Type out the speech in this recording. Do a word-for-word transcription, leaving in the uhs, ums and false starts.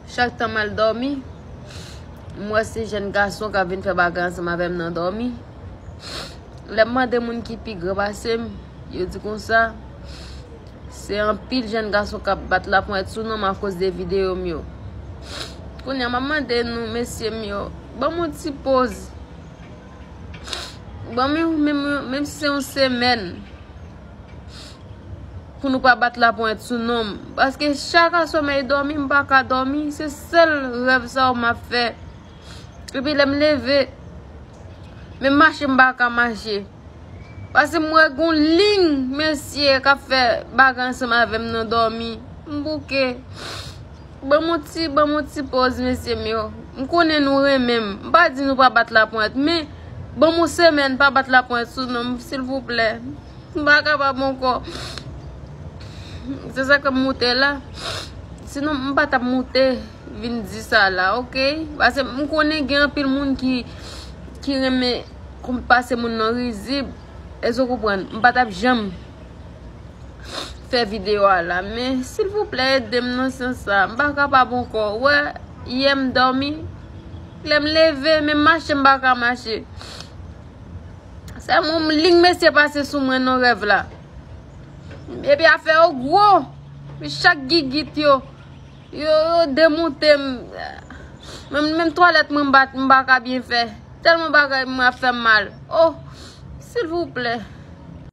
Chak tan m al dòmi, m wè se jèn gason k ap vin fè bagay ansanm avè m nan dòmi. Lè m mande moun ki pi gran pase m, yo di konsa, se anpil jèn gason k ap bat laponyèt sou non m akoz de videyo m yo. Kounye a, m ap mande nou, mesye m yo, ban m yon ti poz. Ban m yon, menm, menm si se yon semèn, pou nou pa bat laponyèt sou non m. Paske chak aswè m al dòmi, m pa ka dòmi. Se sèl rèv sa yo m ap fè. Epi lè m leve, menm mache m pa ka mache. Paske m wè gon liy mesye k ap fè bagay ansanm avè m nan dòmi. M bouke. Ban m yon ti, ban m yon ti poz, mesye m yo. M konnen nou renmen m. M pa di nou pa bat laponyèt, men ban m yon semèn pa bat laponyèt sou non m, silvouplè. M pa kapab ankò. Se sa k ap moute la. Sinon, m pa t ap moute vin di sa la, oke? Paske m konnen gen anpil moun ki, ki renmen pase moun nan rizib. Èske w konprann? M pa t ap janm fè videyo a la. Men, silvouplè, ede m nan sans sa. M pa kapab ankò. Ou wè, yè m dòmi. Lè m leve, menm mache, m pa ka mache. Sèlman, m liy mesye pase sou mwen nan rèv la. Epi afè yo gwo. Chak gigit yo, yo, yo demoute m. Menm, menm twalèt mwen, m pa, m pa ka byen fè. Tèlman bagay mwen ap fè m mal. Oh, silvouplè.